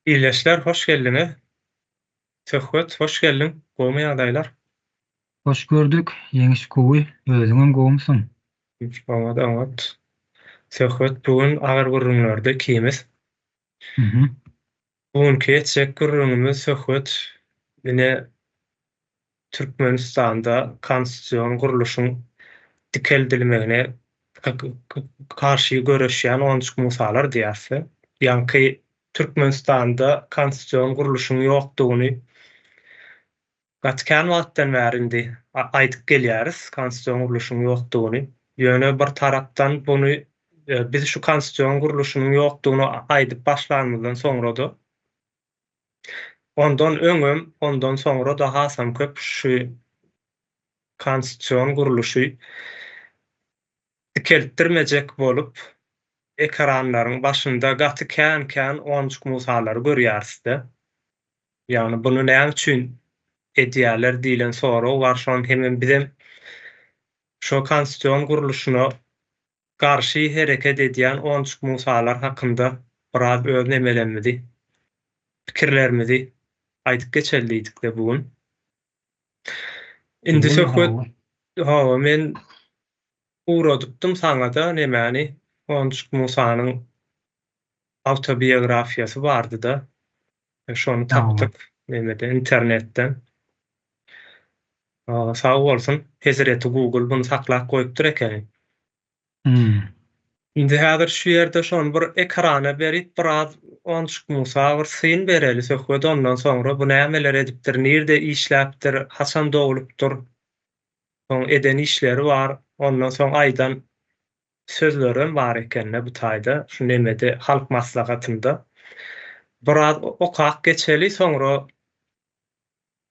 Ildeşler hoş geldiňiz. Söhbet hoş geldiň. Gowmy ýagdaýlar? Hoş gördük Ýeňiş gowy özüňem gowumsyň? Oňat oňat. Söhbet bu gün agyr gürrüňlerde ikimiz. Bu günki etjek gürrüňimiz söhbet ine Türkmenistanda konstitusion gurluşyň dikeldilmegine garşy göreşýän onjuk musalar diýýäs-de. Ýaňky Türkmenistanda konstitusion gurluşyň ýokdugyny gaty kän wagtdan bäri indi aýdyp gelýäris, konstitusion gurluşyň ýokdugyny. Ýöne bir tarapdan buny biz şu konstitusion gurluşynyň ýokdugyny aýdyp başlanymyzdan soňra-da, ondan öňem, ondan soňra-da hasam köp şu konstitusion gurluşy dikeltdirmejek bolup, ekranlaryň başynda gaty kän-kän onjuk musalary görýäris-de. Ýagny buny näme üçin edýärler diýlen sorag bar, şony hemem bizem şo konstitusion gurluşyna garşy hereket edýän onjuk musalar hakynda biraz öz nemelerimizi, pikirlerimizi aýdyp geçeli diýdik-de bu gün. Indi söhbet, hawa, men ugradypdym saňa-da nemäni, Onjuk Musanyň awtobiografiýasy bardy-da. Şony tapdyk nemede, internetden. Sag bolsun, hezreti Google buny saklap goýupdyr ekeni. Indi häzir şu ýerde şony bir ekrana berip biraz Onjuk Musa bir syn bereli söhbet ondan soňra bu nämeler edipdir, nirde işläpdir, haçan doglupdyr, soň eden işleri bar, ondan soň aýdan sözlerem bar ekende bu taýda şu nemede Halk Maslahatynda. Biraz okap geçeli soňra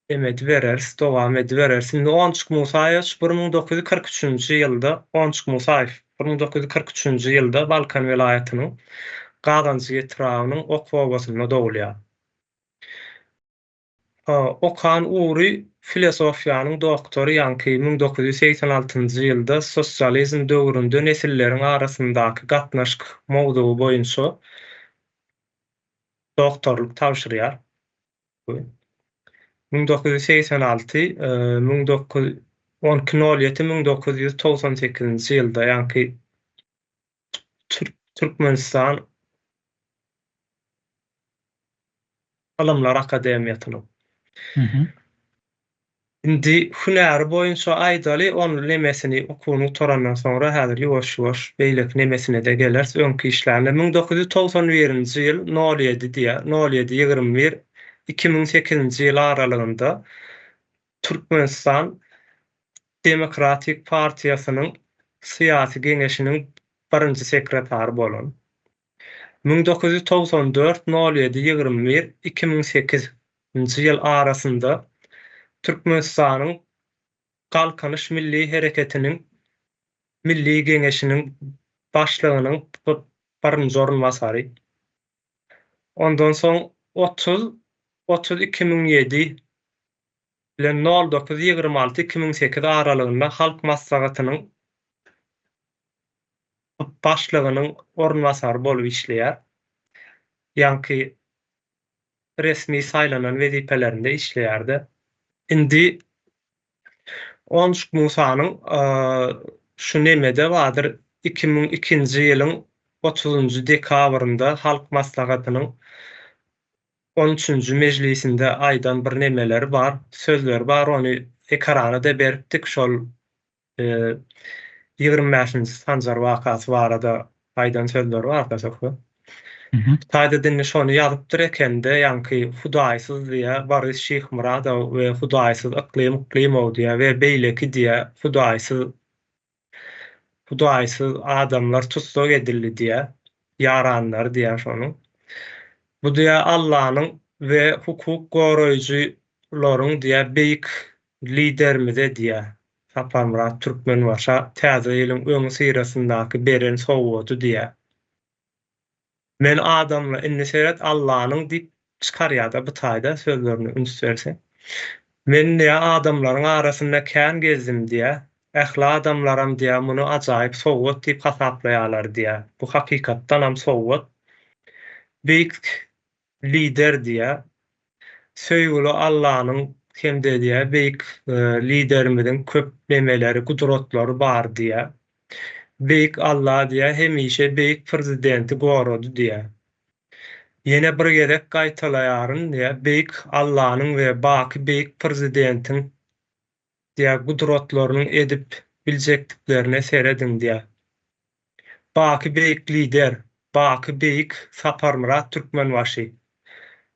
Em edibereris, dowam edibereris. Indi Onçuk Musaýewiç 1943-nji ýylda, Onçuk Musaýew 1943-nji ýylda Balkan welaýatynyň Gazanjyk etrabynyň Ok obasynda dogulýar. Okan ugry filosofiýanyň doktory, ýaňky 1986-njy ýylda Sosializm döwründe nesilleriň arasyndaky gatnaşyk mowzugy boýunça doktorlyk tabşyrýar. 1986, 12 07 1998-nji ýylda, ýaňky Türkmenistan Ylymlar akademiýasynyň. Indi hünäri boýunça aýdaly, ol nemesini okuwyny gutarandan soňra häzir ýuwaş-ýuwaş beýleki nemesine-de geleris, öňki işlände 1991-nji ýyl nol ýedi diýýär, nol ýedi 21, 2008-nji ýyl aralygynda Türkmenistan Demokratik partiýasynyň Syýasy geňeşiniň birinji sekretary bolan. 1994 nol ýedi 21, 2008 nji ýyl arasynda Türkmenistanyň Galkynyş milli hereketiniň Milli Geňeşiniň Başlygynyň birinji orunbasary. Ondan soň 30 30 2007 bilen nol dokuz 26 2008 aralygynda Halk Maslahatynyň Başlygynyň orunbasary bolup işleýär. Ýaňky resmi saýlanan wezipelerinde işleýärdi. Indi Onjuk Musanyň şu nemede bardyr, 2002-nji ýylyň otuzynjy dekabrynda Halk Maslahatynyň on üçünji mejlisinde aýdan bir nemeleri bar, sözleri bar, ony ekrana-da beripdik şol 25-nji Sanjar wakasy barada aýdan sözleri bar-da söhbet. Hytaýda dindi şony ýazypdyr ekende, ýaňky hudaýsyz diýýä, Boris Şyhmyradow we hudaýsyz Yklym Yklymow diýýä we beýleki diýýä, hudaýsyz hudaýsyz adamlar tussag edildi diýýä, ýaranlary diýýä şonuň. Bu diýýä Allanyň we hukuk goraýjylaryň diýýä beýik liderimize diýýä, Saparmyrat Türkmenbaşa Täze ýylyň öňüsyrasyndaky beren sowgady diýýär. Men adamla indi seret Allanyň diýip çykarýada bu taýda sözlerine üns berseň. Men diýýär adamlaryň arasynda kän gezdim diýýär. Ähli adamlaram diýýär muny ajaýyp sowgat diýip hasaplaýarlar diýýär. Bu hakykatdanam sowgat. Beýik. Lider diýýär. Söýgüli Allanyň hem-de diýýär, beýik Liderimiziň köp nemeleri, gudratlary bar diýýär. Beýik Alla diýýär, hemişe beýik Prezidenti gorady diýýär. Ýene bir gezek gaýtalaýaryn diýýär, beýik Allanyň we baky beýik Prezidentiň diýýär, gudratlarynyň edip biljekdiklerine serediň diýýär. Baky beýik Lider, baky beýik Saparmyrat Türkmenbaşy.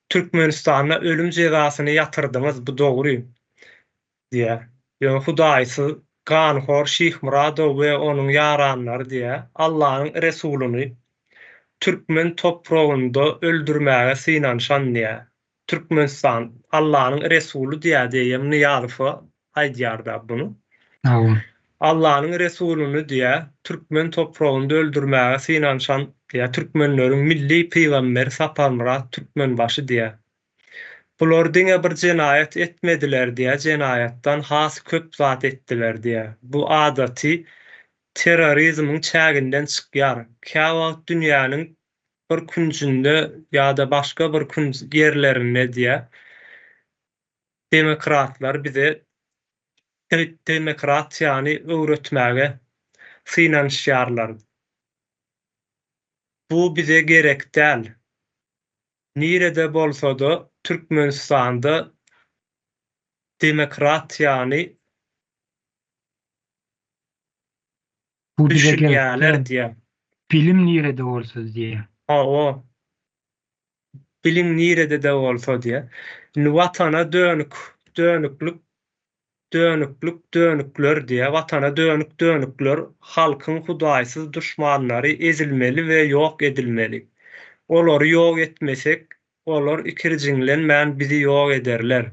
Türkmenistanda ölüm jezasyny ýatyrdyňyz, bu dogry diýýär. Ýöne hudaýsyz ganhor Şyhmyradow we onuň ýaranlary diýýär, Allanyň Resulyny türkmen topragynda öldürmäge synanyşan diýýär. Türkmenistan Allanyň Resuly diýýär diýem Nyýazowa aýdýarda buny. Hawa. Allanyň Resulyny diýýär türkmen topragynda öldürmäge synanyşan diýýär türkmenleriň milli pygamberi Saparmyrat Türkmenbaşy diýýär. Bular diňe bir jenaýat etmediler diýýär jenaýatdan has köp zat etdiler diýýär. Bu adaty terrorizmiň çäginden çykýar. Käwagt dünýäniň bir künjünde ýa-da başga bir künj ýerlerinde diýýär, demokratlar bize demokratiýany öwretmäge synanyşýarlar. Bu bize gerek däl. Nirede bolsa-da Türkmenistanda demokratiýany Bu bize gerek Düşünýäler däl. diýýär. Bilim nirede bolsa diýýär. Hawa. Bilim nirede-de bolsa diýýär. Indi Watana dönük, dönüklik, dönüklik, dönükler diýýär. Watana dönük dönükler, halkyň hudaýsyz duşmanlary ezilmeli we ýok edilmeli. Olary ýok etmesek, Olar ikirjiňlenmän bizi ýok ederler.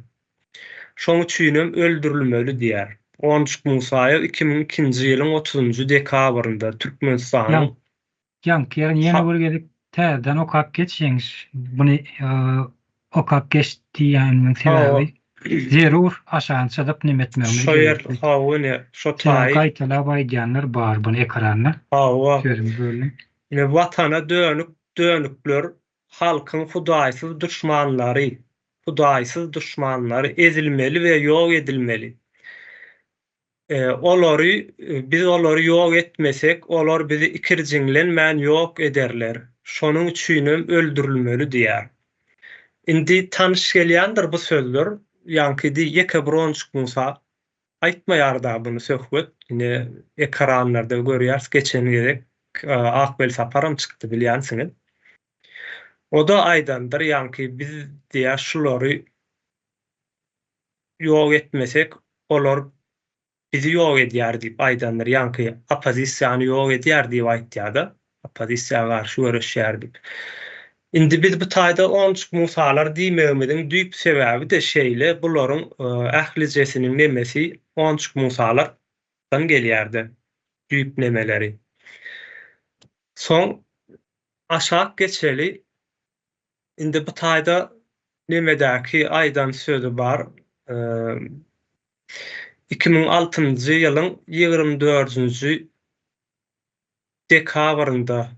Şoň üçinem öldürilmeli diýýär. Onjuk Musaýew 2002-nji ýylyň otuzynjy dekabrynda Türkmenistanyň Ýaňky ýerini ýene bir gezek täzeden okap geç Ýeňiş. Muny okap geç diýýänimiň sebäbi zerur aşagyny çyzyp neme etmegimiz Şo ýer hawa ine şo taýy. Gaýtalap aýdýanlar bar buny ekranda. Hawa. Sözüňi böldüm. Ine watana dönük dönükler Halkyň hudaýsyz duşmanlary, hudaýsyz duşmanlary ezilmeli we ýok edilmeli. Olary, biz olary ýok etmesek, olar bizi ikirjiňlenmän ýok ederler. Şonuň üçinem öldürilmeli diýýär. Indi tanyş gelýändir bu sözler, ýaňky diý ýeke bir onjuk Musa Aýtmaýar-da buny söhbet, ine ekaranlarda görýäris, geçen gezek Ak Welsaparam çykdy bilýänsiňiz. O-da aýdandyr, ýaňky biz diýýär şulary ýok etmesek, olar bizi ýok edýär diýip aýdandyr, ýaňky oppozisiýany ýok edýär diýip aýtýar-da. Oppozisiýa garşy göreşýär diýip. Indi biz bu taýda onjuk Musalar diýmegimiziň düýp sebäbi-de şeýle, bularyň ählijesiniň nemesi onjuk Musalardan gelýär-de, düýp nemeleri. Soň aşak geçeli. Indi bu taýda nemedäki aýdan sözi bar. 2006-njy ýylyň 24-nji Dekabrynda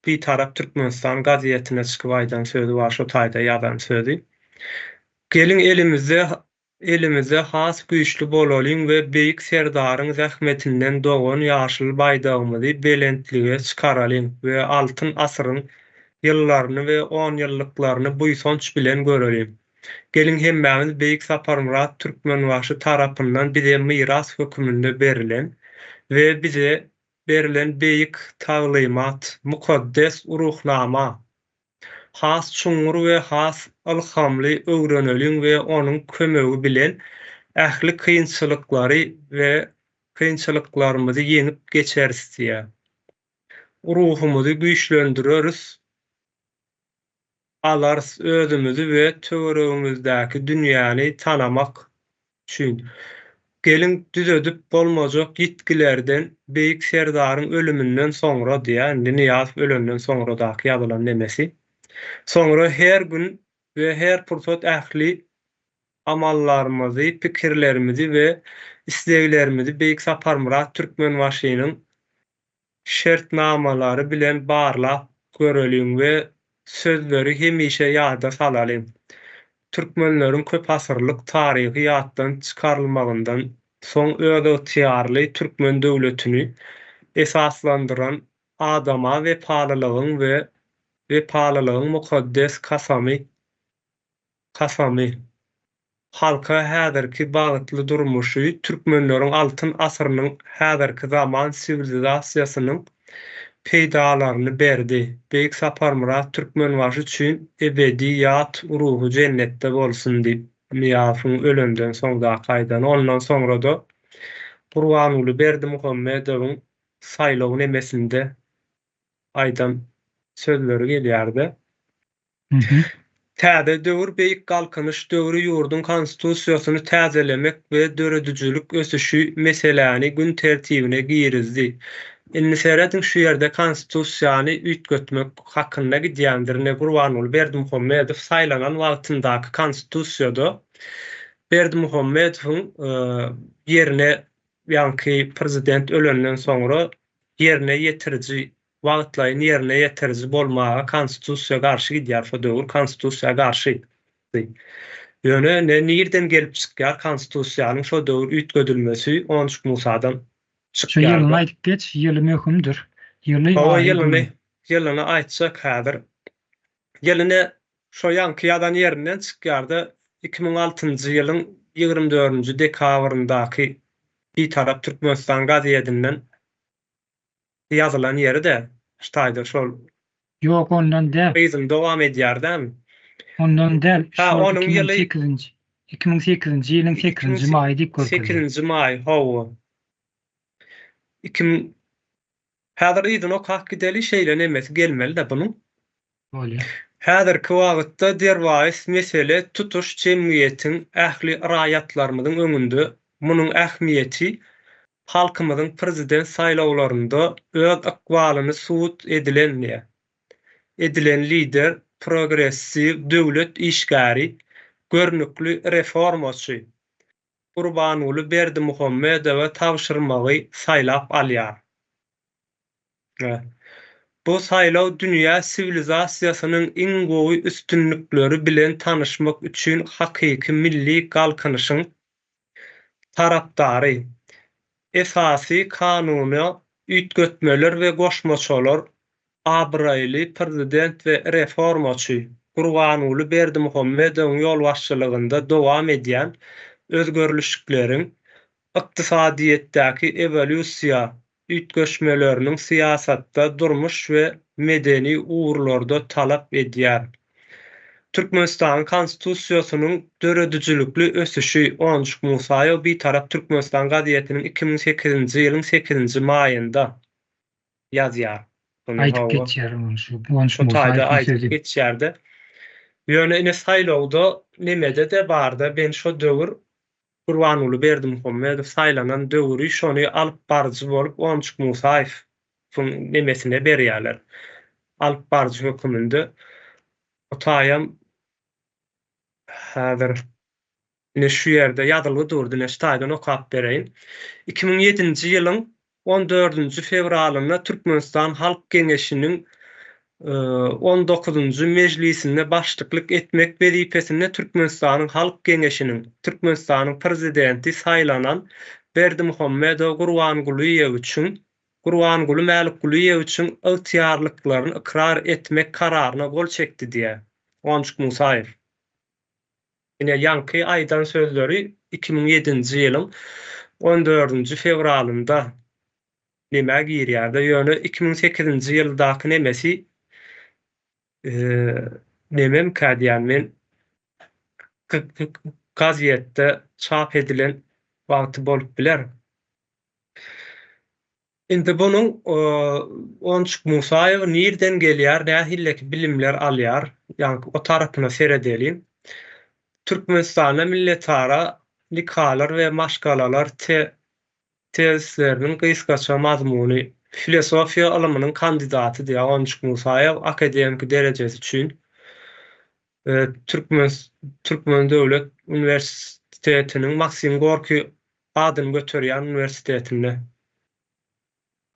Bitarap Türkmenistan gazetine çykyp aýdan sözi bar, şo taýda ýazan sözi. Geliň elimizde elimizde has güýçli bolalyň we Beýik Serdaryň zähmetinden dogan ýaşyl baýdagymyzy belentlige çykaralyň we Altyn asyryň ýyllaryny we onýyllyklaryny buýsanç bilen göreliň. Geliň hemmämiz Beýik Saparmyrat Türkmenbaşy tarapyndan bize myras höküminde berilen we bize berilen beýik taglymat, mukaddes Ruhnama has çuňňur we has ylhamly öwreneliň we onuň kömegi bilen ähli kynçylyklary we kynçylyklarymyzy ýeňip geçeris diýýär. Ruhumyzy güýçlendireris alarys özümizi we töweregimizdäki dünýäni tanamak üçin. Geliň, düzedip bolmajak ýitgilerden Beýik Serdaryň ölüminden soňra diýýär, indi Nyýazow ölenden soňradaky ýazylan nemesi. Soňra her gün we her pursat ähli amallarymyzy, pikirlerimizi we isleglerimizi Beýik Saparmyrat Türkmenbaşynyň şertnamalary bilen barlap göreliň we. sözleri hemişe ýada salalyň. Türkmenleriň köpasyrlyk taryhy ýatdan çykarylmagyndan soň özygtyýarly türkmen döwletini esaslandyran adama wepalylygyň we wepalylygyň mukaddes kasamy kasamy halka häzirki bagtly durmuşy, türkmenleriň Altyn asyrynyň häzirki zaman siwilizasiýasynyň peýdalaryny berdi. Beýik Saparmyrat Türkmenbaşy üçin ebedi ýat ruhy jennetde bolsun diýip, Nyýazowyň ölenden soňdaky aýdany. Ondan soňra-da Gurbanguly Berdimuhamedowyň saýlaw nemesinde aýdan sözleri gelýärdi. Täze döwür Beýik Galkynyş döwri ýurduň Konstitusiýasyny täzelemek we döredijilik ösüşi meseläni gün tertibine girizdi. Indi serediň şu ýerde Konstitusiýany üýtgetmek hakynda gidýändir ine Gurbanguly Berdimuhamedow saýlanan wagtyndaky Konstitusiýada Berdimuhamedowyň ýerine ýaňky prezident ölenden soňra ýerine ýetiriji wagtlaýyn ýerine ýetiriji bolmaga konstitusiýa garşy gidýär şo döwür konstitusiýa garşy ýöne ne nirden gelip çykýar konstitusiýanyň şo döwür üýtgedilmesi Onjuk Musadan çykýar. Şu ýylyny aýdyp geç ýyly möhümdir ýyly Hawa ýylyny ýylyny aýtjak häzir ýylyny şo ýaňky ýazan ýerinden çykýarda 2006-njy ýylyň 24-nji dekabryndaky Bitarap Türkmenistan gazedinden ýazylan ýeri-de şu taýda şol. Ýok, ondan däl. Yzyny dowam edýär dämi? Ondan däl, şol 2008-nji, 2008-nji ýylyň sekizinji maýy diýip görkezýär. Sekizinji maý, hawa. Iki müň, häzir yzyny okap gideli, şeýle nemesi gelmeli-de bunuň. Bolýar. Häzirki wagtda derwaýys mesele tutuş jemgyýetiň, ähli raýatlarymyzyň öňünde. Munuň ähmiýeti halkymyzyň prezident saýlawlarynda öz ykbalyny subut edilen edilen lider, progressiw döwlet işgäri, görnükli reformaçy Gurbanguly Berdimuhamedowa tabşyrmagy saýlap alýar. Bu saýlaw dünýä siwilizasiýasynyň iň gowy üstünlikleri bilen tanyşmak üçin hakyky milli galkynyşyň tarapdary. Esasy Kanuna üýtgetmeler we goşmaçalar abraýly prezident we reformaçy Gurbanguly Berdimuhamedowyň ýolbaşçylygynda dowam edýän özgerlişikleriň ykdysadyýetdäki ewolýusiýa üýtgeşmeleriniň syýasatda, durmuş we medeni ugurlarda talap edýär. Türkmenistanyň Konstitusiýasynyň döredijilikli ösüşi Onjuk Musaýew Bitarap Türkmenistan gazetiniň 2008-nji ýylyň sekizinji maýynda ýazýar. Aýdyp geçýär ony şu Onjuk Musaýewiň sözi. Aýdyp geçýär-de. Ýöne ine saýlawda nemede-de barda ben şo döwür Gurbanguly Berdimuhamedow saýlanan döwri şony alyp baryjy bolup Onjuk Musaýewiň nemesine berýärler. Alyp baryjy höküminde. O taýam häzir ine şu ýerde ýazylgy durdy, ine şu taýdan okap bereýin. 2007-nji ýylyň On dördünji fewralynda Türkmenistan Halk Geňeşiniň on dokuzynjy mejlisinde başlyklyk etmek wezipesinde Türkmenistanyň Halk Geňeşiniň, Türkmenistanyň Prezidenti saýlanan Berdimuhamedow Gurbangulyýewiçiň Gurbanguly Mälikgulyýewiçiň ygtyýarlyklaryny ykrar etmek kararyna gol çekdi diýýär Guwanç Musaýew. Ine, ýaňky aýdan sözleri 2007-nji ýylyň on dördünji fewralynda nemä girýär-de, ýöne 2008-nji ýyldaky nemesi nememkä diýýän men, gazetde çap edilen wagty bolup biler. Indi bunuň Onçuk Musaýew nirden gelýär, nähilleki bilimler alýar, ýaňky o tarapyna seredeliň. Türkmenistanda milletara nikalar we maşgalalar tezisleriniň gysgaça mazmuny. Filosofiýa ylymynyň kandidaty diýýär Onçuk Musaýew akademiki derejesi üçin Türkmen Türkmen döwlet uniwersitetiniň Maksim Gorkiý adyny göterýän uniwersitetinde,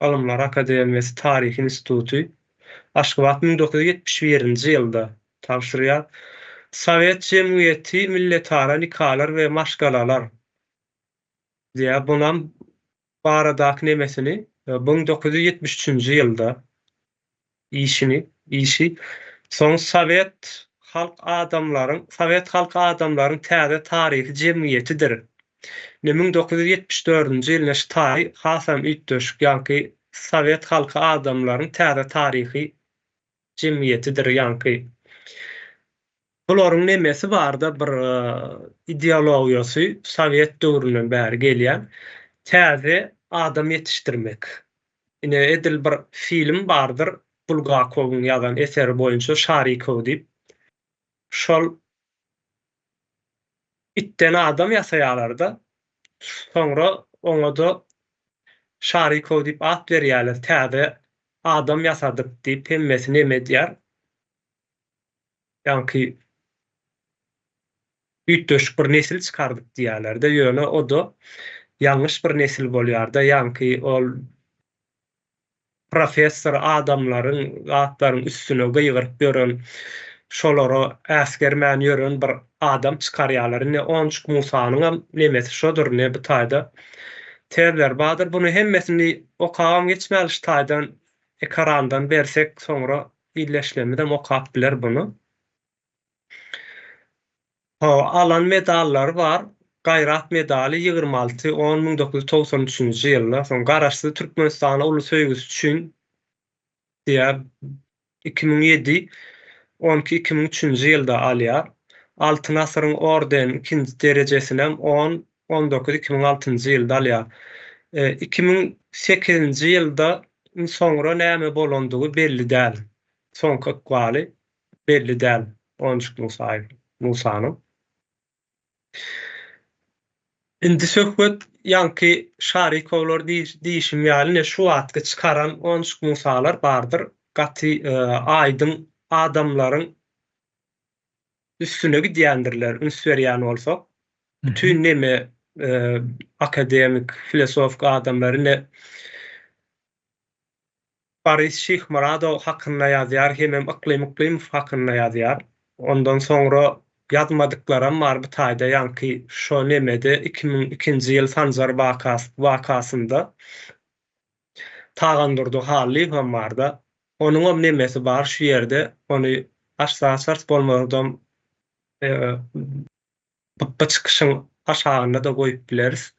Ylymlar akademiýasy Taryh instituty. Aşgabat 1971-nji ýylda tabşyrýar. Sowet jemgyýeti, milletara nikalar we maşgalalar diýýär. Bunam baradaky nemesini 1973-nji ýylda işini, işi, soň sowet halk adamlaryň, sowet halky adamlaryň täze taryhy jemgyýetidir. Ine, 1974-nji ýylda şu taýy hasam üýtgeşik, ýaňky sowet halky adamlaryň täze taryhy jemgyýetidir, ýaňky bularyň nemesi barda bir ideologiýasy sowet döwründen bäri gelýän täze adam ýetişdirmek. Ine edil bir film bardyr Bulgakowyň ýazan eseri boýunça Şarikow diýip. Şol itden adam ýasaýarlarda soňra oňada Şarikow diýip at berýärler täze adam ýasadyk diýip hemmesi neme edýär. Ýaňky üýtgeşik bir nesil çykardyk diýýärler-de, ýöne o-da ýalňyş bir nesil bolýar-da, ýaňky ol professor adamlaryň, zatlaryň üstüne gygyryp ýören, şolara äsgermän ýören bir adam çykarýarlar. Indi Onjuk Musanyňam nemesi şodur, ine bu taýda tezler bardyr. Buny hemmesini okabam geçmäli şu taýdan ekarandan bersek soňra ildeşlerimizem okap biler buny. Hawa, alan medallary bar. Gaýrat medaly 26 on 1993-nji ýylda, soň Garaşsyz Türkmenistana uly söýgüsi üçin diýýär, 2007 12 2003-nji ýylda alýar. Altyn asyryň ordeniniň ikinji derejesinem on 19 2006-njy ýylda alýar. 2008-nji ýylda soňra näme bolandygy belli däl. Soňky ykbaly belli däl Onjuk Musaýew, Musanyň. Indi söhbet ýaňky Şarikowlar diýşim ýaly ine şu wagtky çykaran Onjuk Musalar bardyr. Gaty aýdyň adamlaryň üstüne gidýändirler üns berýän bolsak. Bütin neme akademik, filosofik adamlar ine Boris Şyhmyradow hakynda ýazýar hemem Yklym Yklymow hakynda ýazýar. Ondan soňra ýazmadyklaram bar bu taýda ýaňky şo nemede 2002-nji ýyl Sanjar wakasynda Tagandurdy Hallyýewem barda. Onuňam nemesi bar şu ýerde ony açsa açarys bolmadam Bu çykyşyň aşagynda-da goýup bileris.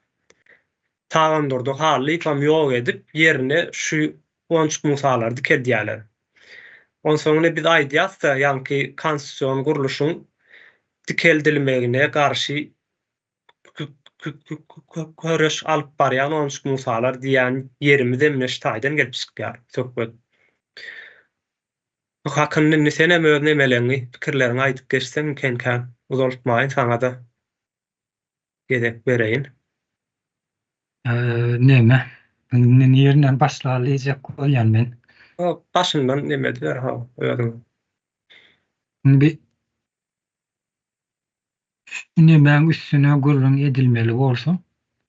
Tagandurdy Hallyýewem ýok edip, ýerine şu Onjuk Musalary dikeldýärler. Onsoň ine biz aýdýas-da, ýaňky konstitusion gurluşyň dikeldilmegine garşy göreş alyp barýan Onjuk Musalar diýýän ýerimizem ine şu taýdan gelip çykýar söhbet. Bu hakynda indi senem öz nemeleňi, pikirleriňi aýdyp geçseň kem-kem uzaltmaýyn saňada gezek bereýin. Neme, indi nirinden başlaly diýjek bolýan men. Başyndan neme ediber ha özüň. Indi şu nemäň üstüne gürrüň edilmeli bolsa,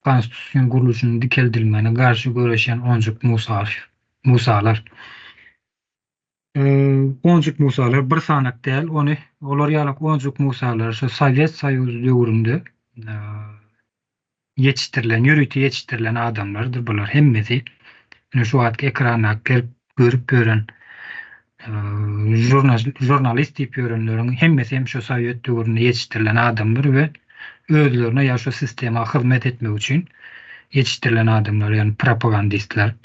konstitusion gurluşynyň dikeldilmegine garşy göreşýän onjuk Musalar. Onjuk Musalar bir sanak däl, ony olar ýalak Onjuk Musalar şu Sowet Soýuzy döwründe ýetişdirilen, ýörite ýetişdirilen adamlardyr bular hemmesi. Ine şu wagtky ekranda gelip görüp ýören žurnalist diýip ýörenleriň hemmesi hem şu sowet döwründe ýetişdirilen adamlar we özlerine ýa şu sistema hyzmat etmek üçin ýetişdirilen adamlar, ýagny propagandistler.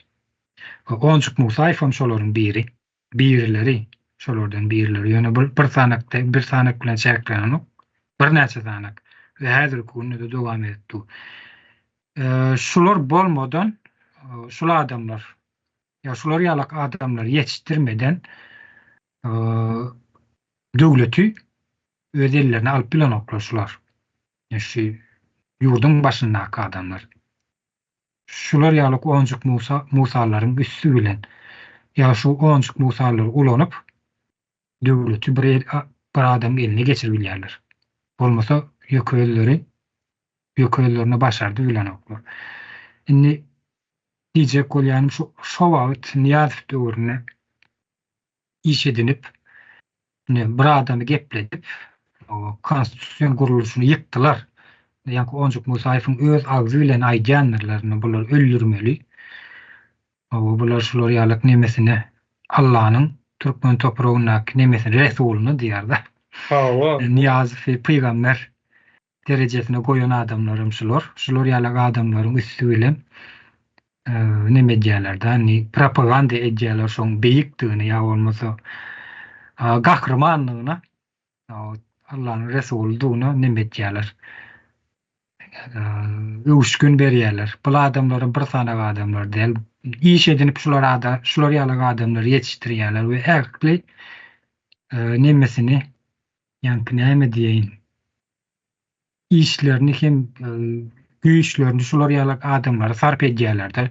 Onjuk Musaýew hem şolaryň biri. Birileri, şolardan birileri. Ýöne bir, bir sanak, bir sanak bilen çäklenenok. Birnäçe sanak. We häzirki günde-de dowam edip dur. Şular bolmadan, şul adamlar, ýa şular ýalak adamlary ýetişdirmeden döwleti öz ellerine alyp bilenoklar şular. Şu ýurduň başyndaky adamlar. Şular ýaly onjuk Musa Musalaryň üsti bilen ýa şu onjuk Musalary ulanyp döwleti bir el bir adamyň eline geçirip bilýärler. Bolmasa ýöke özleri ýöke özlerine başardy bilenoklar. Indi diýjek bolýanym şu şo wagt Nyýazow döwründe. Iş edinip, ine, bir adamy gepledip, konstitusion gurluşyny ýykdylar. Ýaňky Onjuk Musaýewiň öz agzy bilen aýdýandyrlar, ine, bulary öldürmeli. Hawa, bular şular ýalyk nemesine, Allanyň türkmen topragyndaky nemesine, resulyna diýýär-de. Hawa. Nyýazowy pygamber derejesine goýan adamlaram şular. Şular ýalak adamlaryň üsti bilen neme edýärler-de, indi propaganda edýärler şoň beýikdigini ýa bolmasa gahrymandygyna, Allanyň resulydygyna neme edýärler. Öwüşgin berýärler. Bul adamlaram bir sanak adamlar däl. Iş edinip şular ada, şular ýalak adamlary ýetişdirýärler we ähli nemesini Ýaňky näme diýeýin. Işlerini hem güýçlerini şular ýalak adamlara sarp edýärler-de.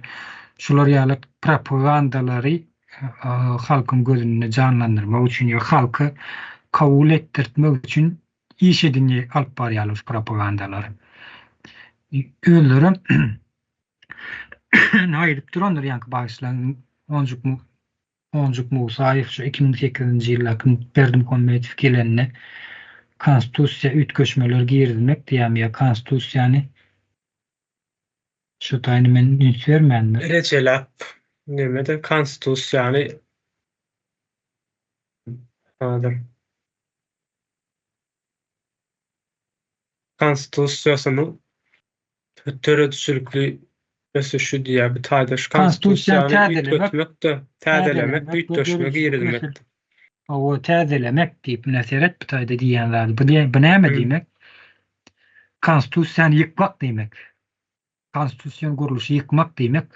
Şular ýalak propagandalary halkyň gözünde janlandyrmak üçin ýa halky kabul etdirtmek üçin iş edinýär alyp barýarlar şu propagandalary. Özlerem aýdyp durandyr ýaňky bagyşlaň onjuk Onjuk Musaýew şu 2008-nji ýyldaky Berdimuhamedow gelende konstitusiýa üýtgeşmeler girizmek diýýärmi ýa konstitusiýany şu taýyny men üns bermändir. Rejeläp nemede konstitusiýany häzir konstitusiýasynyň Döredijilikli ösüşi diýýär bu taýda şu Konstitusiýany üýtgetmek-de, täzelemek, üýtgeşme girizmek. Hawa, täzelemek diýip, ine seret bu taýda diýýän zady. Bu diýen, bu näme diýmek? Konstitusiýany ýykmak diýmek. Konstitusion gurluşy ýykmak diýmek.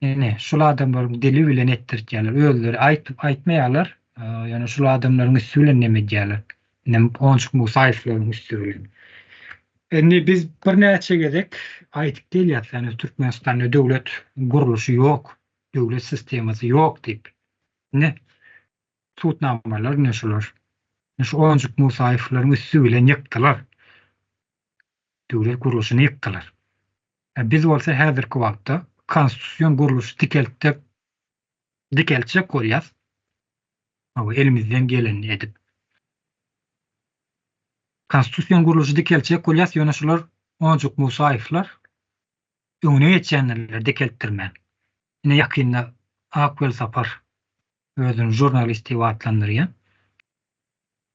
Ine, şul adamlaryň dili bilen etdirtýärler. Özleri aýt, aýtmaýarlar. Ýöne şul adamlaryň üsti bilen neme edýärler. Ine, Onjuk Musaýewleriň üsti bilen. Indi biz birnäçe gezek aýdyp gelýäris, ýagny Türkmenistanda döwlet gurluşy ýok, döwlet sistemasy ýok diýip. Ine, subutnamalar ine şular. Ine şu Onjuk Musaýewleriň üsti bilen ýykdylar. Döwlet gurluşyny ýykdylar. Biz bolsa häzirki wagtda konstitusion gurluşy dikeltjek dikeltjek bolýas. Hawa, elimizden gelenini edip. Konstitusion gurluşy dikeltjek bolýas, ýöne şular Onjuk Musaýewler öňüne geçýändirler dikeltdirmän. Ine ýakynda Ak Welsapar özüni žurnalist diýip atlandyrýan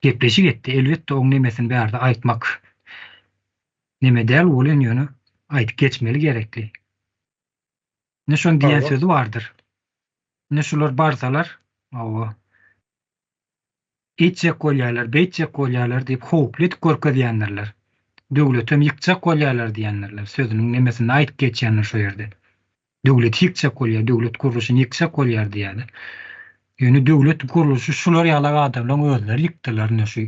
gepleşik etdi. Elbetde oň nemesini bärde aýtmak neme däl welin ýöne aýdyp geçmeli gerekli. Ine şoň diýen sözi bardyr. Ine şular barsalar, hawa, eýtjek bolýarlar, beýtjek bolýarlar diýip howply edip görkezýändirler. Döwletem ýykjak bolýarlar diýendirler. Sözüniň nemesini aýdyp geçýändir şo ýerde. Döwleti ýykjak bolýar, döwlet gurluşyny ýykjak bolýar diýýärler. Ýöne döwlet gurluşy şular ýalak adamlaryň özleri ýykdylar ine şu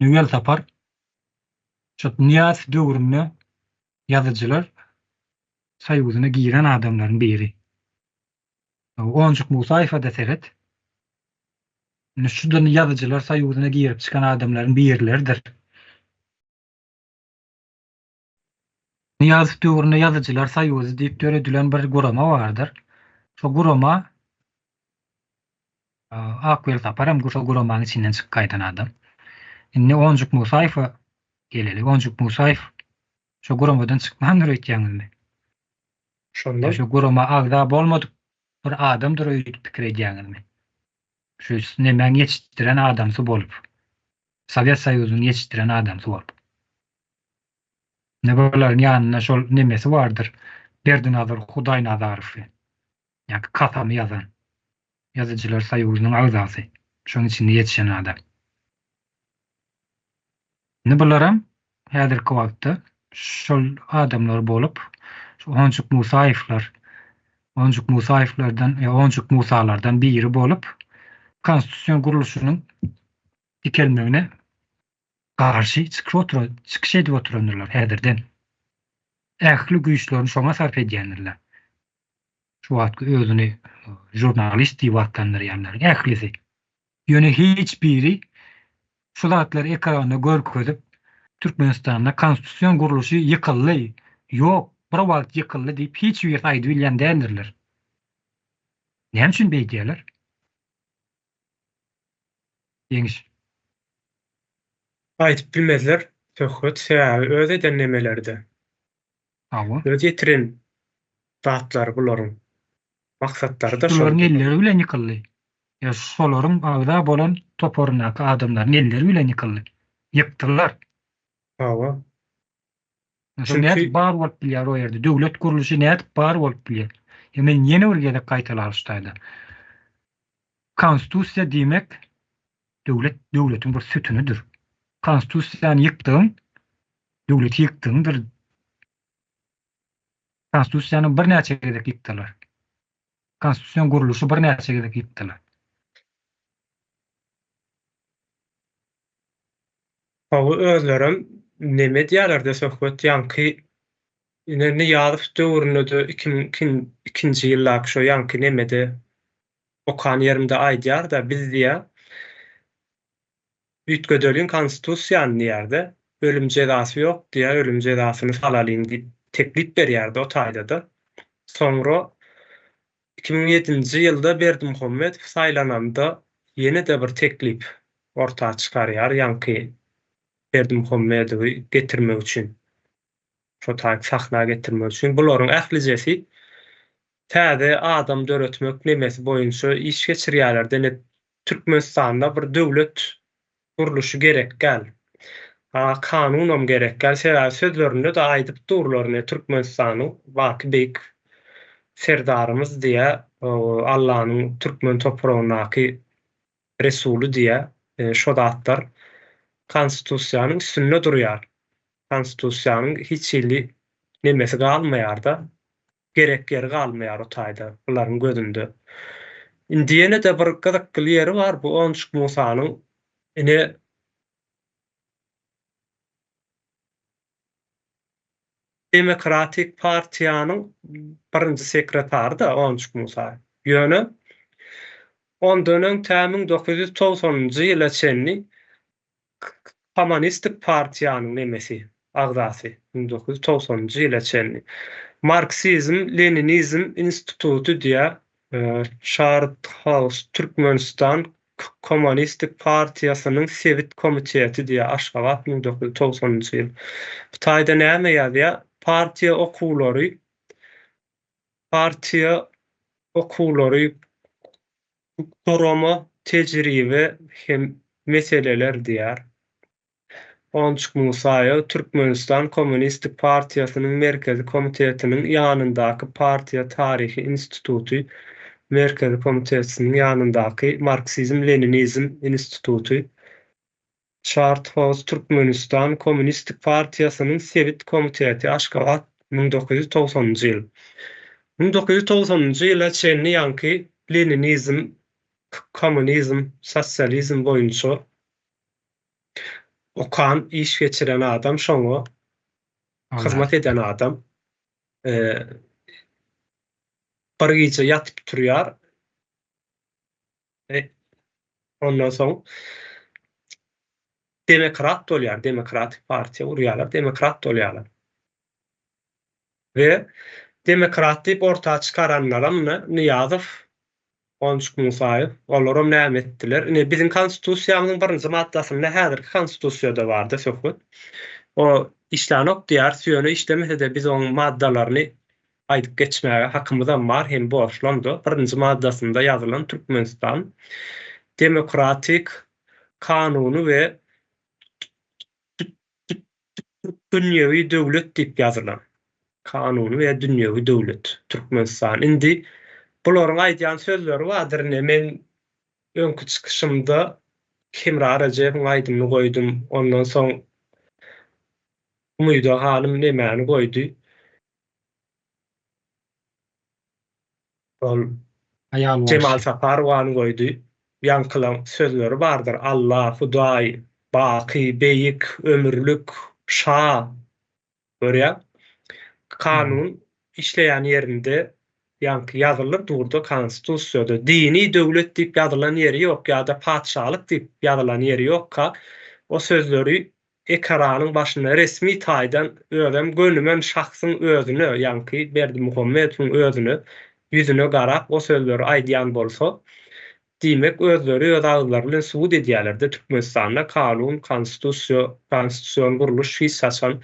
Welsapar Şo Nyýazow döwründe ýazyjylar soýuzyna giren adamlaryň biri. Onjuk Musaýewa-da seret. Indi şudan ýazyjylar soýuzyna girip çykan adamlaryň birleridir. Nyýazow döwründe ýazyjylar soýuzy diýip döredilen bir gurama bardyr. Şo gurama Ak Welsapar hem şol guramanyň içinden çykyp gaýdan adam. Indi Onjuk Musaýewe geleli. Onjuk Musaýew şo guramadan çykmandyr öýtýäňizmi? Şonda Şo gurama agza bolmadyk bir adamdyr öýdüp pikir edýäňizmi? Şu nemäň ýetişdiren adamsy bolup, Sowet Soýuzynyň ýetişdiren adamsy bolup. Ine bularyň ýanynda şol nemesi bardyr, Berdinazar Hudaýnazarowy. Ýa-da Kasamy ýazan Ýazyjylar soýuzynyň agzasy, şoň içinde ýetişen adam. Indi bularam häzirki wagtda şol adamlar bolup, şu Onjuk Musaýewler, Onjuk Musaýewlerden ýa Onjuk Musalardan biri bolup, konstitusion gurluşynyň dikelmegine garşy çykyş oturan, çykyş edip oturandyrlar häzirden. Ähli güýçlerini şoňa sarp edýändirler. Şu wagtky özüni žurnalist diýip atlandyrýanlaryň ählisi. Ýöne hiç biri şu zatlary ekranda görkezip, Türkmenistanda konstitusion gurluşy ýykyldy, ýok, bir wagt ýykyldy diýip hiç birisi aýdyp bilýän däldirler. Näme üçin beýdýärler? Ýeňiş. Aýdyp bilmezler söhbet sebäbi öz eden nemeleride. Hawa. Öz ýetiren zatlary bularyň. Maksatlary-da Şularyň şoldy. elleri bilen ýykyldy. Ýa şolaryň agza bolan toparyndaky adamlaryň elleri bilen ýykyldy. Ýykdylar. Hawa. Şo nädip Çünki bar bolup bilýär o ýerde? Döwlet gurluşy nädip bar bolup bilýär? Ýa men ýene bir gezek gaýtalaly şu taýda. Konstitusiýa diýmek döwlet döwletiň bir sütünidir. Konstitusiýany ýykdygyň döwleti ýykdygyňdyr. Konstitusiýany birnäçe gezek ýykdylar. Konstitusion gurluşy birnäçe gezek ýykdylar. Hawa özlerem neme edýälerde söhbet ýaňky ine Nyýazow döwründe-de 2002-nji ýyldaky şo ýaňky nemede okan ýerimde aýdýarda biz diýýä üýtgedeliň konstitusiýany diýýärde ölüm jezasy ýok diýýä ölüm jezasyny salalyň diýip teklip berýärdi o taýdada soňra 2007-nji ýylda Berdimuhamedow saýlananda ýene-de bir teklip orta çykarýar ýaňky Berdimuhamedowy getirmek üçin. Şo taýyk sahna getirmek üçin. Bularyň ählijesi täze adam döretmek nemesi boýunça iş geçirýärler. Dene Türkmenistanda bir döwlet gurluşy gerekgäl. A kanunam gerekgäl. Sebäbi sözlerinde-de aýdyp durlar ine Türkmenistanyň baky beýik Serdarymyz diýä Allanyň türkmen topragyndaky Resuly diýä şo zatlar konstitusiýanyň üstünde durýar. Konstitusiýanyň hiç hili nemesi galmaýarda. Gerek ýeri galmaýar o taýda bularyň gözünde. Indi ýene-de bir gyzykly ýeri bar bu Onjuk Musanyň ine Demokratik partiýanyň birinji sekretary-da Onjuk Musa. Ýöne ondan öň tä 1990-njy ýyla çenli Kommunistik partiýanyň nemesi, agzasy, 1990-njy ýyla çenli. Marksizm-leninizm instituty diýýär, Şarthaus, Türkmenistan Kommunistik partiýasynyň sebit komiteti diýýär, Aşgabat, 1990-njy ýyl. Bu taýda näme ýazýar? Partiýa okuwlary, partiýa okuwlary gurama, tejribe hem meseleler diýýär. Onjuk Musaýew Türkmenistan Kommunistik partiýasynyň Merkezi Komitetiniň ýanyndaky Partiýa taryhy instituty, Merkezi Komitetiniň ýanyndaky Marksizm-leninizm instituty, Çarthoz Türkmenistan Kommunistik partiýasynyň sebit komiteti, Aşgabat, 1990-njy ýyl. 1990-njy ýyla çenli ýaňky leninizm, kommunizm, sosializm boýunça okan, iş geçiren adam şoňa hyzmat eden adam bir gije ýatyp turýar. Ondan soň demokrat bolýar, demokratik partiýa gurýarlar, demokrat bolýarlar. We demokrat diýip orta çykaranlaram Nyýazow Onjuk Musaýew, Olaram näme etdiler? Ine, biziň Konstitusiýamyzyň birinji maddasynda häzirki Konstitusiýada bardy söhbet. O işlänok diýýäris, ýöne işlemese-de biz oň maddalaryny aýdyp geçmäge hakymyzam bar hem borçlam-da. Birinji maddasynda ýazylan Türkmenistan demokratik, kanuny we Dünýewi döwlet diýip ýazylan. Kanuny we dünýewi döwlet. Türkmenistan. Indi bularyň aýdýan sözleri bardyr ine men öňki çykyşymda Hemra Rejebiň aýdymyny goýdum. Ondan soň Umyda hanym nemäni goýdy. Ol Aýal Jemal bolşy. Saparowany goýdy. Ýaňkylaň sözleri bardyr, Alla, Hudaý, baky, beýik, ömürlik, şa. Görýäň? Kanun işleýän ýerinde ýaňky ýazylyp durda konstitusiýada dini döwlet diýip ýazylan ýeri ýok ýa-da patyşalyk diýip ýazylan ýeri ýokka o sözleri ekranyň başynda resmi taýdan özem gönümen şahsyň özüne, ýaňky Berdimuhamedowyň özüne ýüzüne garap o sözleri aýdýan bolsa, Diýmek özleri öz agyzlary bilen subut edýälerde Türkmenistanda kanun, konstitusiýa, konstitusion gurluş hiç haçan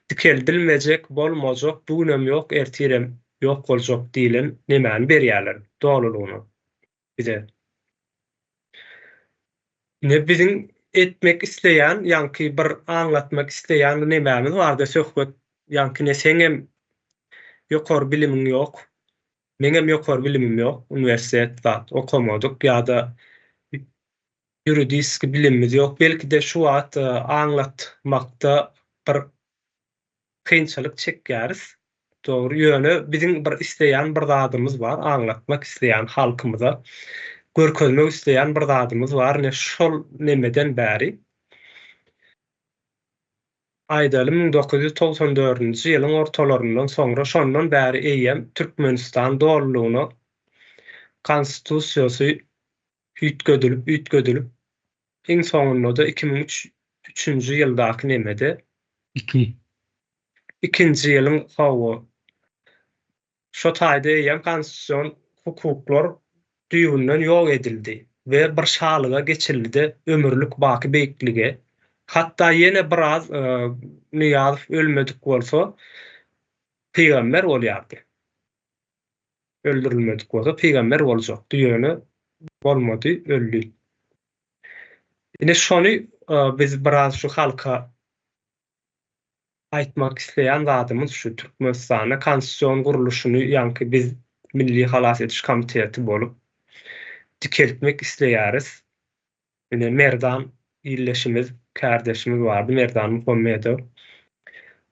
dikeldilmejek, bolmajak, bu günem ýok, ertirem ýok boljak diýlen nemäni berýäler dolulygyna bize. Ine biziň etmek isleýän ýaňky bir aňlatmak isleýän nemämiz barda söhbet ýaňky ine seňem ýokary bilimiň ýok meňem ýokary bilimim ýok uniwersitet zat okamadyk ýa-da ýuridiski bilimimiz ýok belki-de şu wagt aňlatmakda bir kynçylyk çekýäris. Dogry, ýöne biziň bir isleýän bir zadymyz bar, aňlatmak isleýän halkymyza görkezmek isleýän bir zadymyz bar, ine şol nemeden bäri, aýdaly 1994-nji ýylyň ortalaryndan soňra şondan bäri eýýäm Türkmenistan dolulygyna konstitusiýasy üýtgedilip üýtgedilip iň soňunda-da 2003 üçünji ýyldaky nemede Iki. Ikinji ýylyň hawa. Şo taýda eýýäm konstitusion hukuklar düýbünden ýok edildi we bir şalyga geçildi-de ömürlik baky beýiklige. Hatda ýene biraz Nyýazow ölmedik bolsa pygamber bolýardy. Öldürilmedik bolsa pygamber boljakdy, ýöne bolmady, öldi. Ine şony biz biraz şu halka aýtmak isleýän zadymyz şu, Türkmenistanda konstitusion gurluşyny ýaňky biz Milli halas ediş komiteti bolup dikeltmek isleýäris. Ine Merdan ildeşimiz, kärdeşimiz bardy, Merdan Muhammedow.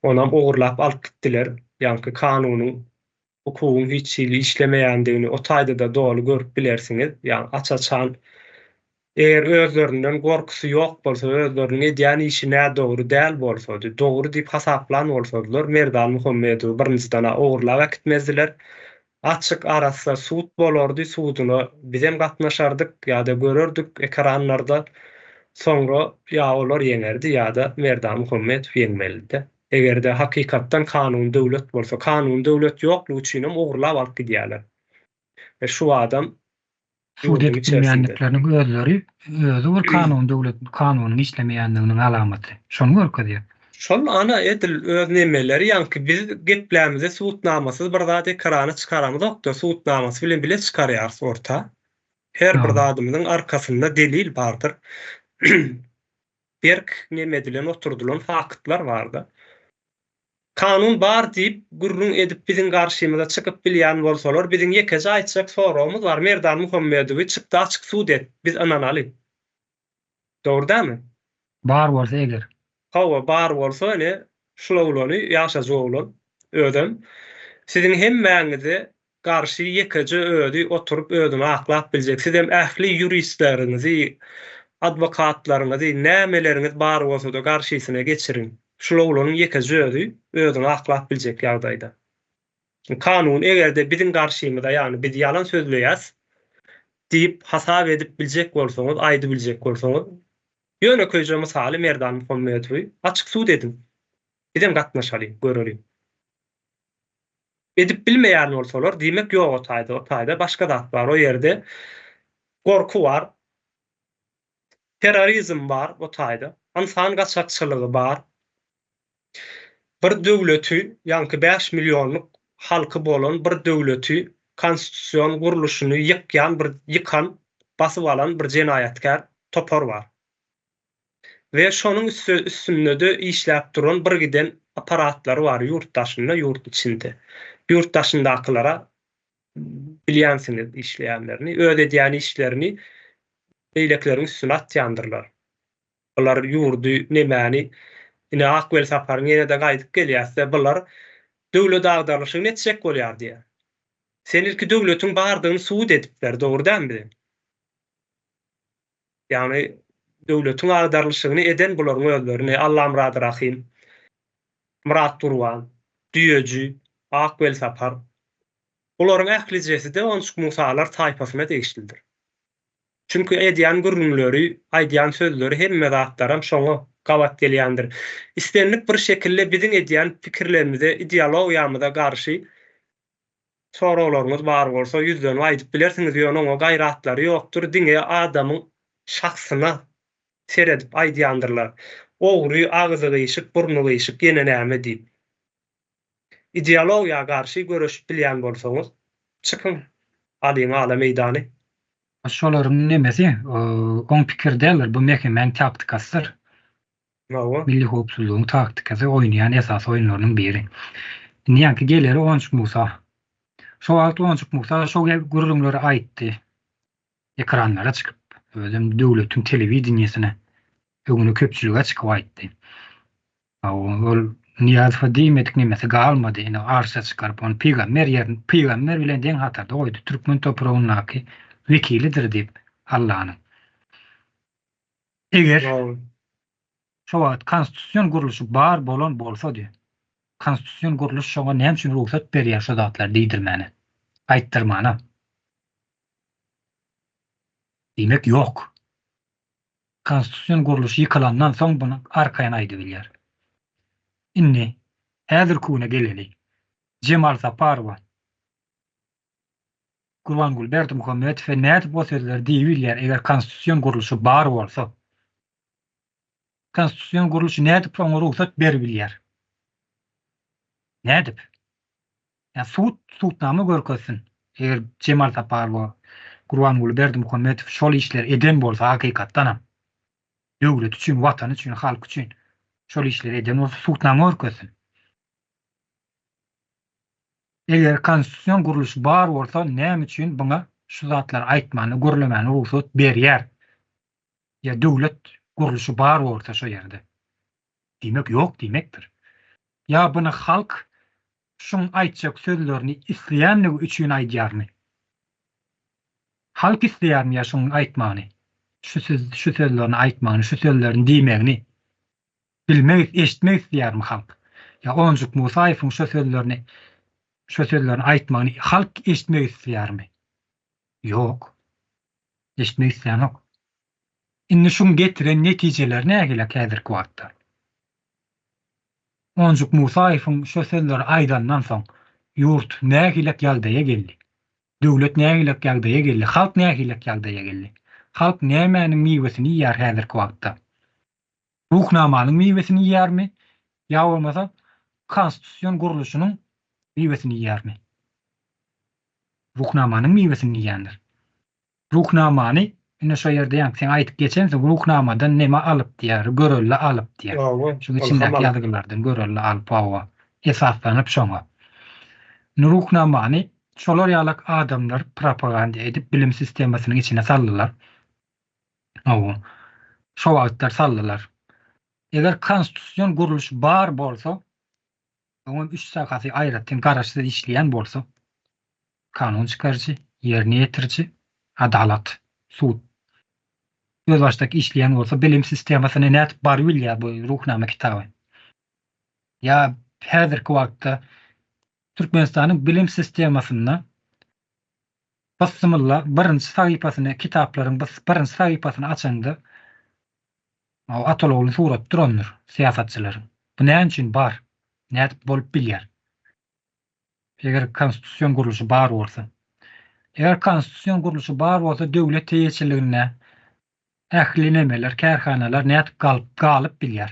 Onam ogurlap alyp gitdiler. Ýaňky kanunyň hukugyň hiç hili işlemeýändigini o taýda-da doly görüp bilersiňiz. Ýagny aç-açan eger özlerinden gorkusy ýok bolsa, özleriniň edýän işi nädogry däl bolsady, dogry diýip hasaplan bolsadylar, Merdan Muhammedowy birinjiden-ä ogurlap äkitmezdiler. Açyk, arassa sud bolardy, suduna bizem gatnaşardyk ýa-da görerdik ekranlarda. Soňra ýa olar ýeňerdi ýa-da Merdan Muhammedow ýeňmelidi. Eger-de hakykatdan kanuny döwlet bolsa, kanuny döwlet ýoklugy üçinem ogurlap alyp gidýärler. We şu adam Sud edip bilmeýändikleriniň özleri özi bir kanuny döwlet kanunyň işlemeýändiginiň alamaty. Şony görkezýär. Şol ana edil öz nemeleri ýaňky biz geplämizde subutnamasyz bir zat ekrana çykaramyzokda subutnamasy bilen bile çykarýarys orta. Her bir zadymyzyň arkasynda delil bardyr. Berk neme edilen oturdylan faktlar barda. Kanun bar diýip gürrüň edip biziň garşymyza çykyp bilýän bolsalar biziň ýekeje aýtjak soragymyz bar Merdan Muhammedowy çykda açyk sud et biz ynanaly. Dogry dälmi? Bar bolsa eger. Hawa bar bolsa ine şul oglany ýaşajyk oglan özem siziň hemmäňize garşy ýekeje özi oturyp özüni aklap biljek sizem ähli ýuristleriňizi adwokatlaryňyzy nämeleriňiz bar bolsada garşysyna geçiriň şul oglanyň ýekeje özi özüni aklap biljek ýagdaýda kanun egerde biziň garşymyza ýagny biz ýalan sözleýäs diýip hasap edip biljek bolsaňyz aýdybiljek bolsaňyz ýönekeýje mysaly Merdan Muhammedowy açyk sud ediň bizem gatnaşalyň göreliň. Edip bilmeýän bolsalar, diýmek ýok o taýda, o taýda başga zat bar, o ýerde gorky bar, terrorizm bar o taýda, ynsan gaçakçylygy bar. Bir döwleti, ýaňky bäş millionlyk halky bolan bir döwleti konstitusion gurluşyny ýykýan bir ýykan, basyp alan bir jenaýatkär topar bar. We şonuň üstünde-de işläp duran bir giden apparatlary bar ýurt daşynda, ýurt içinde. Ýurt daşyndakylara bilýänsiňiz işleýänlerini, öz edýän işlerini beýlekileriň üstüne atýandyrlar. Bular ýurdy nemäni, ine Ak Welsaparyň ýene-de gaýdyp gelýäs-de, bular döwlet agdarlyşygyny etjek bolýar diýýär. Sen ilki döwletiň bardygyny subut edip ber, dogry dälmi bize? Ýagny döwletiň agdarylyşygyny eden bularyň özlerini Allamyrat Rahym, Myrat Gurban, Düýeji, Ak Welsapar. Bularyň ählijesi-de Onçuk Musalar taýpasyna degişlidir. Çünki edýän gürrüňleri, aýdýan sözleri hemme zatlaram şoňa gabat gelýändir. Islendik bir şekilde biziň edýän pikirlerimize, ideologiýamyza garşy. Soraglaryňyz bar bolsa ýüzlenip aýdyp bilersiňiz, ýöne oňa gaýratlary ýokdur, diňe adamyň şahsyna seredip aýdýandyrlar. Ogry, agzy gyşyk, burny gyşyk, ýene näme diýip. Ideologiýa garşy göreşip bilýän bolsaňyz, çykyň, alyň ala meýdany. Şolaryň nemesi, oň pikiri däldir, bu MHM-niň taktikasydyr. Hawa. Milli howpsuzlygyň taktikasy oýnaýan esasy oýunlarynyň biri. Indi ýaňky geleri Onjuk Musa. Şo wagt Onjuk Musa şo gürrüňleri aýtdy. Ekranlara çykyp, özem döwletiň telewideniýesine, öňüne köpçülige çykyp aýtdy. Hawa, ol Nyýazowa diýmedik nemesi galmady, ine arşa çykaryp, ony pygamber ýerine, pygamber bilen deň hatarda goýdy, türkmen topragyndaky wekilidir diýip Allanyň. Eger şo wagt konstitusion gurluşy bar bolan bolsady, konstitusion gurluş şoňa näme üçin rugsat berýär şo zatlary diýdirmäne, aýtdyrmana? Diýmek ýok. Konstitusion gurluş ýykylandan soň buny arkaýyn aýdybilýär. Indi häzirki güne geleli. Jemal Saparowa Gurbanguly Berdimuhamedowa nädip o sözleri diýibilýär eger konstitusion gurluşy bar bolsa? Konstitusion gurluşy nädip oňa rugsat beribilýär? Nädip? Ýa sud sudnama görkezsin. Eger Jemal Saparowa Gurbanguly Berdimuhamedow şol işleri eden bolsa hakykatdanam döwlet üçin, watany üçin, halk üçin şol işleri eden bolsa sudnama görkezsin. Eger konstitusion gurluş bar bolsa näme üçin buňa şu zatlary aýtmana gürlemäne rugsat berýär? Ýa döwlet gurluşy bar bolsa şo ýerde. Diýmek ýok diýmekdir. Ýa buny halk şuň aýtjak sözlerini isleýänligi üçin aýdýarmy? Halk isleýärmi ýa şuň aýtmagyny? Şu söz şu sözlerini aýtmagyny, şu sözlerini diýmegini bilmek, eşitmek isleýärmi halk? Ýa Onjuk Musaýewiň şo sözlerini şo sözlerini aýtmagyny halk eşitmek isleýärmi? Ýok. Eşitmek islänok. Indi şuň getiren netijeleri nähilek häzirki wagtda? Onjuk Musaýewiň şo sözleri aýdandan soň ýurt nähilek ýagdaýa geldi? Döwlet nähilek ýagdaýa geldi? Halk nähilek ýagdaýa geldi? Halk nämäniň miwesini iýýär häzirki wagtda? Ruhnamanyň miwesini iýýärmi ýa bolmasa konstitusion gurluşynyň miwesini iýýärmi? Ruhnamanyň miwesini iýýändir. Ruhnamany ine şo ýerde ýaňky sen aýdyp geçensiň Ruhnamadan neme alyp diýýär, görelde alyp diýýär. Hawa, Şuň içindäki ýazgylardan görelde alyp hawa, esaslanyp şoňa. Indi Ruhnamany şolar ýalak adamlar propaganda edip bilim sistemasynyň içine saldylar. Hawa. Şo wagtlar saldylar. Eger konstitusion gurluş bar bolsa, oňam üç sakasy aýratyn garaşsyz işleýän bolsa, kanun çykaryjy, ýerine ýetiriji, adalat, sud özbaşdak işleýän bolsa, bilim sistemasyna nädip barybilýär bu Ruhnama kitaby? Ýa häzirki wagtda Türkmenistanyň bilim sistemasynda Bysmylla birinji sahypasyny kitaplaryň birinji sahypasyny açaňda Ataly-ogluň suraty durandyr syýasatçylaryň. Bu näme üçin bar? Nädip bolup bilýär? Eger konstitusion gurluşy bar bolsa. Eger konstitusion gurluşy bar bolsa döwlet eýeçiliginde ähli nemeler, kärhanalar nädip galyp galyp bilýär?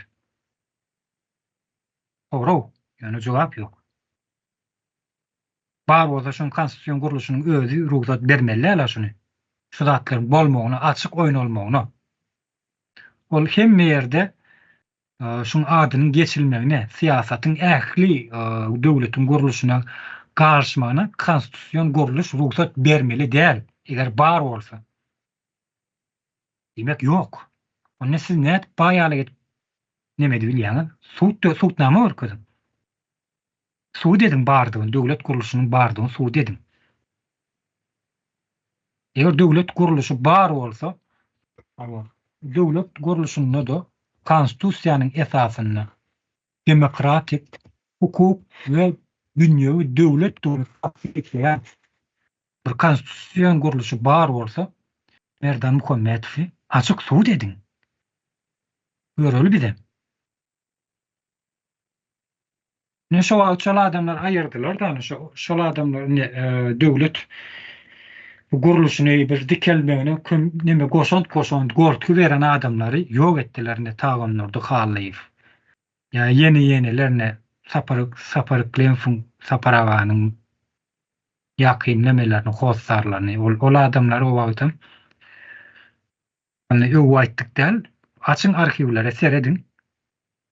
Sorag, ýöne jogap ýok. Bar bolsa şuň konstitusion gurluşynyň özi rugsat bermeli däl-ä şuny. Şu zatlaryň bolmagyna, açyk oýnalmagyna. Ol hemme ýerde şuň adynyň geçilmegine, syýasatyň ähli döwletiň gurluşyna garyşmagyna konstitusion gurluş rugsat bermeli däl, eger bar bolsa. Diýmek ýok. Onda siz nädip baý ýaly edip neme edibilýäňiz? Sud sudnama görkeziň. Subut ediň bardygyny, döwlet gurluşynyň bardygyny subut ediň. Eger döwlet gurluşy bar bolsa, hawa, döwlet gurluşynda-da konstitusiýanyň esasynda demokratik, hukuk we dünýewi döwletdigini tassyklaýan bir konstitusion gurluşy bar bolsa, Merdan Muhammetowy açyk subut ediň. Göreli bizem. Ine şo wagt şol adamlar aýyrdylar da şo şol adamlar ine döwlet bu gurluşyny bir dikelmegine köm neme goşant goşan goltgy beren adamlary ýok etdiler ine Tagandurdy Hallyýew. Ýa ýene ýeneler ine Sapar Sapar Yklymowyň Sapar aganyň ýakyn nemelerini hossarlaryny ol ol adamlary o wagtam Ony öwüp aýtdyk däl. Açyň arhiwlere serediň.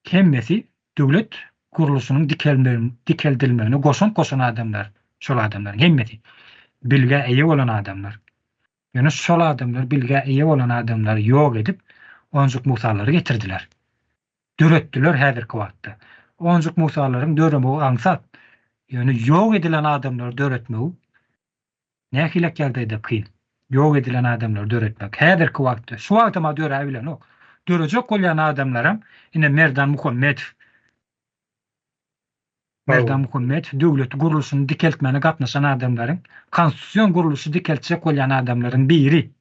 Hemmesi döwlet gurluşynyň dikeldilmegine goşant goşan adamlar. Şol adamlaryň hemmesi bilgä eýe bolan adamlar. Ýöne şol adamlar bilgä eýe bolan adamlary ýok edip, Onjuk Musalary getirdiler. Döretdiler häzirki wagtda. Onjuk Musalaryň döremegi aňsat. Ýöne ýok edilen adamlary döretmegi Nähilek ýagdaýda kyn. Ýok edilen adamlary döretmek. Häzirki wagtda, şu wagtam-a döräbilenok. Dörejek bolýan adamlaram, ine Merdan Muhammedow. Merdan Muhammedow döwlet gurluşyny dikeltmäne gatnaşan adamlaryň, konstitusion gurluşy dikeltjek bolýan adamlaryň biri.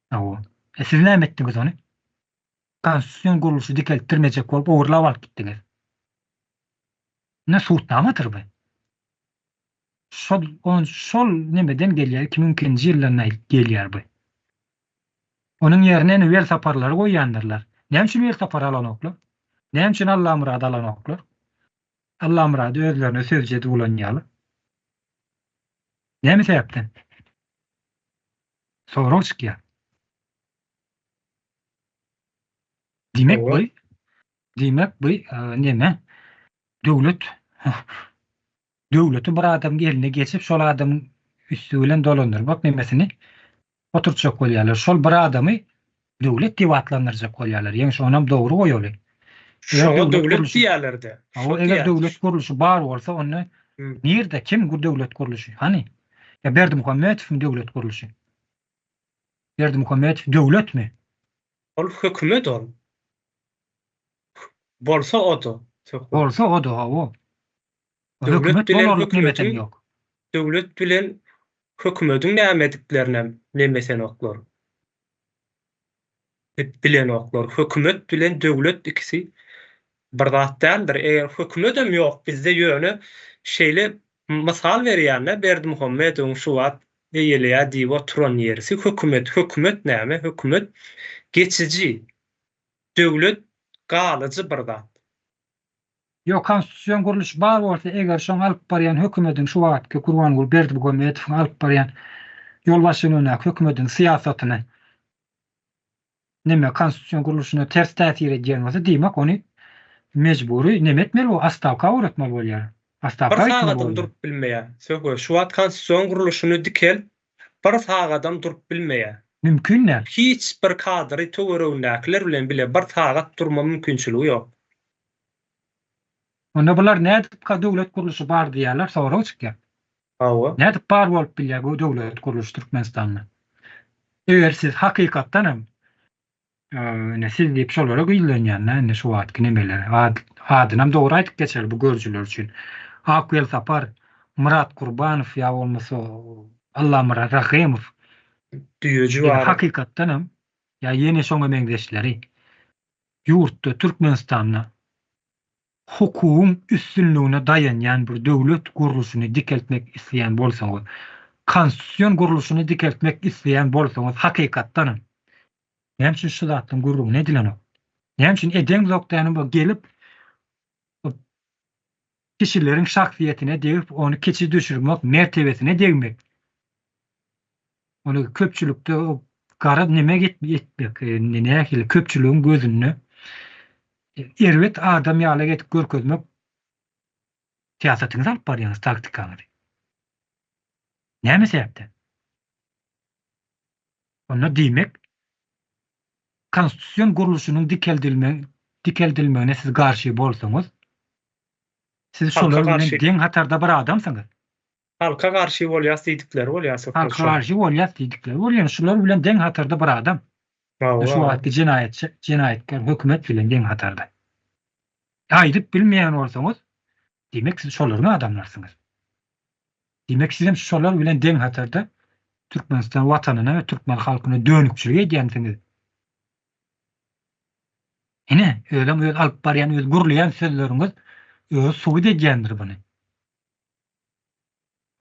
Hawa. E siz näme etdiňiz ony? Konstitusion gurluşy dikeltdirmejek bolup ogurlap alyp gitdiňiz. Ine subutnamadyr bu. Şol on şol nemeden gelýär 2002-nji ýyldan gelýär bu. Onuň ýerine ine Welsaparlary goýýandyrlar. Näme üçin Welsapar alanoklar? Näme üçin Allamyrady alanoklar? Allamyrady özlerine sözji edip ulanýarlar. Näme sebäpden? Sorag çykýar. Diýmek bu diýmek bu neme? Döwlet döwleti bir adamyň eline geçip şol adamyň üsti bilen dolandyrmak nemesini oturtjak bolýarlar. Şol bir adamy döwlet diýip atlandyrjak bolýarlar. Ýeňiş onam dogry goýaly. Şoňa döwlet diýýärler-de. Hawa, eger döwlet gurluşy bar bolsa onda nirde kim bu döwlet gurluşy? Hany? Ýa Berdimuhamedowmy döwlet gurluşy? Berdimuhamedow döwletmi? Ol hökümet ol. Bolsa o-da. Bolsa o-da, hawa. Hökümet bolarlyk nemesem ýok. Döwlet bilen hökümediň nämediklerinem nemesenoklar. Bilenoklar. Hökümet bilen döwlet ikisi bir zat däldir. Eger hökümedem ýok bizde ýöne şeýle mysal berýän-de Berdimuhamedowyň şu wagt eýeleýär diýip oturan ýerisi hökümet. Hökümet näme? Hökümet geçiji. Döwlet galyjy bir zat. Ýok, konstitusion gurluş bar bolsa, eger şoň alyp barýan hökümediň şu wagtky Gurbanguly Berdimuhamedowyň alyp barýan ýolbaşçylygyndaky hökümediň syýasatyny neme konstitusion gurluşyna ters täsir edýän bolsa, diýmek ony mejbury neme etmeli bu ostawka ugratmaly bolýar. Bir sagadam durup bilmeýär. Söhbet, şu wagt konstitusion gurluşyny dikelt, bir sagadam durup bilmeýär. Mümkin däl. Hiç bir kadry töweregindäkiler bilen bile bir sagat durma mümkinçiligi ýok. Onda bular nädip döwlet gurluşy bar diýýärler, sorag çykýar. Hawa. Nädip bar bolup bilýär bu döwlet gurluşy Türkmenistanda? Eger siz hakykatdan hem Ine siz diýip şolara güýzlenýän-dä indi şu wagtky nemeler. Ad, adynam dogry aýdyp geçeli bu görüjiler üçin. Ak Welsapar, Myrat Gurbanow ýa bolmasa Allamyrat Rahymow. Düýeji bar. Hakykatdanam ýa ýene şoňa meňzeşleri ýurtda Türkmenistanda hukugyň üstünligine daýanýan bir döwlet gurluşyny dikeltmek isleýän bolsaňyz, konstitusion gurluşyny dikeltmek isleýän bolsaňyz hakykatdanam Näme üçin şu zatlaryň gürrüňini edilenok? Näme üçin edeňzok dänim bu gelip kişileriň şahsyýetine degip ony kiçi düşürmek, mertebesine degmek. Ony köpçülikde gara neme etmek, e, nähili köpçüligiň gözünde erbet adam ýaly edip görkezmek syýasatyňyzy alyp barýaňyz, taktikaňyzy. Näme sebäpden? Onda diýmek, konstitusion gurluşynyň dikeldilmegine siz garşy bolsaňyz, siz şolar bilen deň hatarda bir adamsyňyz. Halka garşy bolýas diýdikleri bolýar söhbet Halka garşy bolýas diýdikleri bolýar. Şular bilen deň hatarda bir adam. Şu wagtky jenaýatçy, jenaýatkär hökümet bilen deň hatarda. Aýdyp bilmeýän bolsaňyz, diýmek siz şolaryň adamlarysyňyz. Diýmek sizem şolar bilen deň hatarda Türkmenistan watanyna we türkmen halkyna dönükçilik edýänsiňiz. Ine, özem öz alyp barýan, öz gürleýän sözleriňiz. Özi subut edýändir buny.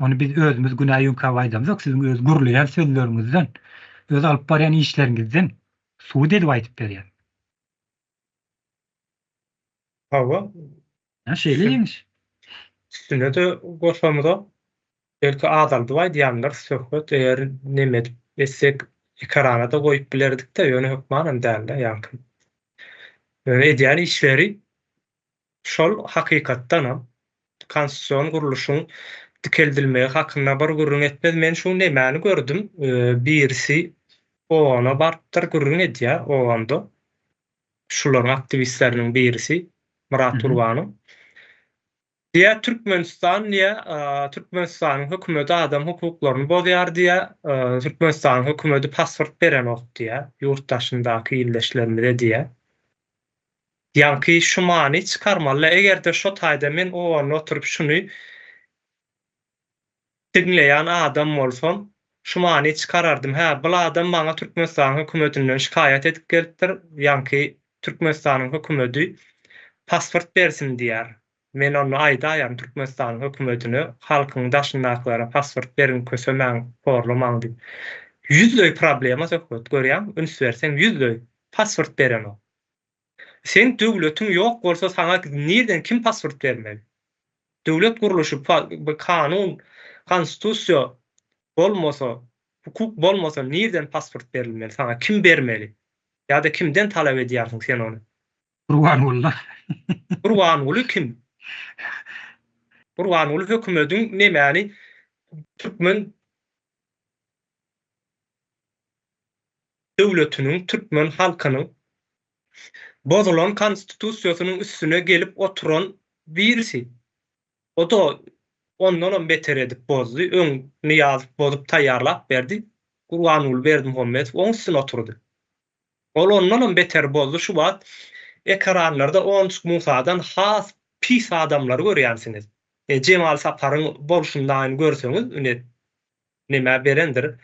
Ony biz özümiz günä ýöňkäp aýdamzok, siziň öz gürleýän sözleriňizden, öz alyp barýan işleriňizden subut edip aýdyp berýän. Hawa. Ýa şeýle ýeňiş. Üstüne-de goşamyzok. Belki azaldyp aýdýandyr söhbet, eger neme edip etsek ekrana-da goýup bilerdik-de, ýöne hökmanam däl-de ýaňky. Ýöne edýän işleri Şol hakykatdanam konstitusion gurluşyň dikeldilmegi hakynda bir gürrüň etmez. Men şu nemäni gördüm, birisi OON-a barypdyr, gürrüň edýär OON-da. Şularyň aktiwistleriniň birisi, Myrat Gurbanow. Diýýär, Türkmenistan diýýär, Türkmenistanyň hökümeti adam hukuklaryny bozýar diýýär, Türkmenistanyň hökümeti pasport berenok diýýär, ýurt daşyndaky ildeşlerimize diýýär. Ýaňky şu many çykarmaly egerde şo taýda men owanda oturyp şuny diňleýän adam bolsam şu many çykarardym hä bul adam maňa Türkmenistanyň hökümetinden şikaýat edip gelipdir ýaňky Türkmenistanyň hökümedi pasport bersin diýýär men onda aýdaýaryn Türkmenistanyň hökümetine halkyň daşyndakylara pasport beriň kösemäň horlamaň diýip ýüzleý problema söhbet görýäňmi üns berseň ýüzleý pasport berenok. Seň döwletiň ýok bolsa saňa nirden kim pasport bermeli? Döwlet gurluşy kanun konstitusiýa bolmasa hukuk bolmasa nirden pasport berilmeli saňa kim bermeli? Ýa-da kimden talap edýärsiň sen ony? Gurbangulydan. Gurbanguly kim? Gurbanguly hökümediň nemäni türkmen döwletiniň, türkmen halkynyň bozulan konstitusiýasynyň üstüne gelip oturan birisi. O-da ondanam beter edip bozdy. Öň Nyýazow bozup taýýarlap berdi. Gurbanguly Berdimuhamedow oň üstüne oturdy. Ol ondanam beter bozdy. Şu wagt ekranlarda Onçuk Musadan has pis adamlary görýänsiňiz. Jemal Saparyň bolşuny daýyny görseňiz, ine, nämä berendir.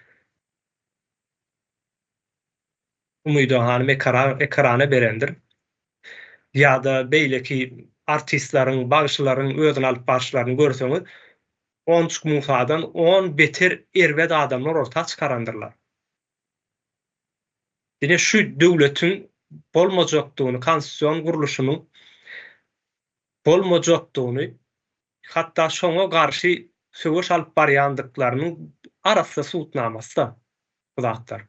Umyda hanym ekrana berendir. Ýa-da beýleki artistleriň, bagşylaryň özüni alyp baryşlaryny görseňiz, Onçuk Musadan on beter erbet adamlar orta çykarandyrlar. Ine şu döwletiň bolmajakdygyny, konstitusion gurluşynyň bolmajakdygyny, hatda şoňa garşy söweş alyp barýandyklarynyň arassa subutnamasy-da bu zatlar.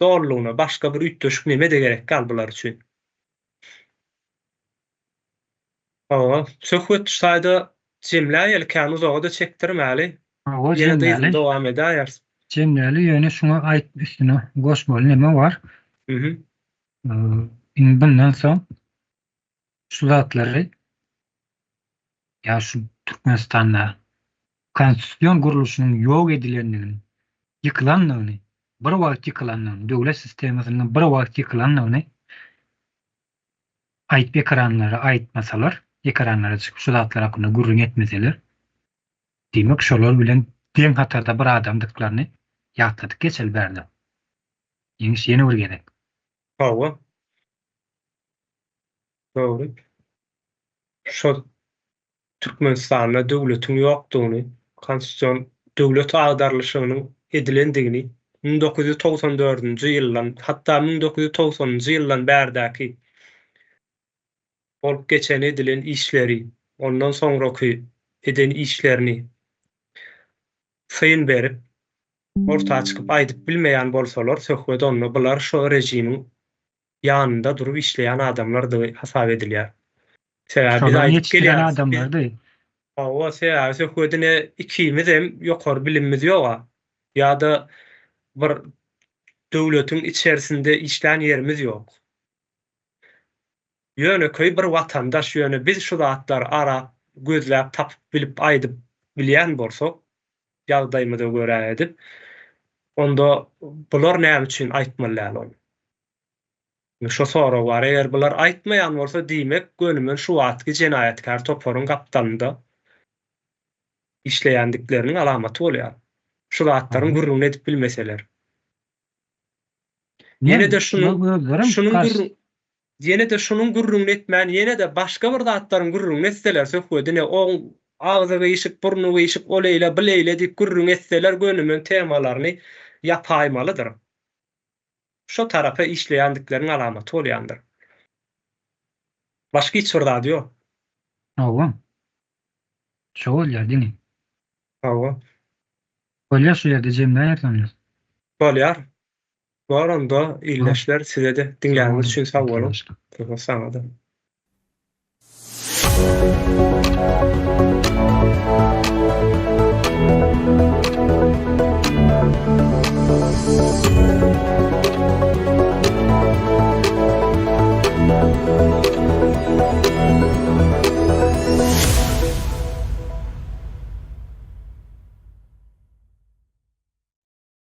Dolulygyna başga bir üýtgeşik neme-de gerek däl bular üçin. Hawa, söhbet şu taýda jemläýeli, kän uzaga-da çekdirmäli. Hawa, Ýene-de jemläli. yzyny dowam edäýeris. Jemläli, ýöne şuňa aýt üstüne goşmaly neme bar. Mhm. Indi bundan soň şu zatlary ýa şu Türkmenistanda konstitusion gurluşynyň ýok edilendigini, ýykylandygyny, bir wagt ýykylandygyny, döwlet sistemasynyň bir wagt ýykylandygyny aýdyp ekranlara aýtmasalar, ekranlara çykyp şu zatlar hakynda gürrüň etmeseler, diýmek şolar bilen deň hatarda bir adamdyklaryny ýatladyp geçeli bärde. Ýeňiş ýene bir gezek. Hawa. Dogry. Şol Türkmenistanda döwletiň ýokdugyny, konstitusion döwlet agdarylyşygynyň edilendigini 1994-nji ýyldan, hatda 1990-njy ýyldan bärdäki bolup geçen edilen işleri, ondan soňraky eden işlerini syn berip, orta çykyp aýdyp bilmeýän bolsalar, söhbet onda bular şo režimiň ýanynda durup işleýän adamlardygy hasap edilýär. Sebäbi biz Şolaryň aýdyp ýetişdiren gelýäris, biz adamlarydy. Hawa, sebäbi söhbet ine ikimizem ýokary bilimimiz ýog-a. Ýa-da bir döwletiň içerisinde işlän ýerimiz ýok. Ýönekeý bir watandaş, ýöne biz şu zatlary arap, gözläp tapyp bilip aýdyp bilýän bolsak, ýagdaýymyza görä edip, onda bular näme üçin aýtmaly däl ony? Indi şo sorag bar. Eger bular aýtmaýan bolsa, diýmek, gönümel şu wagtky jenaýatkär toparyň gapdalynda işleýändikleriniň alamaty bolýar. Şu zatlaryň gürrüňini edip bilmeseler. Ýene-de şunuň şunuň gürrüň. Ýene-de şunuň gürrüňini etmän, ýene-de başga bir zatlaryň gürrüňini etseler, söhbedini, oň agzy gyşyk, burny gyşyk, ol eýle, bul eýle diýip gürrüň etseler, gönümel temalaryny ýapaýmalydyr. Şo tarapa işleýändikleriniň alamaty bolýandyr. Başga hiç bir zady ýok. Hawa. Şo bolýar diňe. Hawa. Bolýar şu ýerde jemläýeris onda. Bolýar. Bor onda ildeşler sizede diňläniňiz üçin sag boluň. Saňada.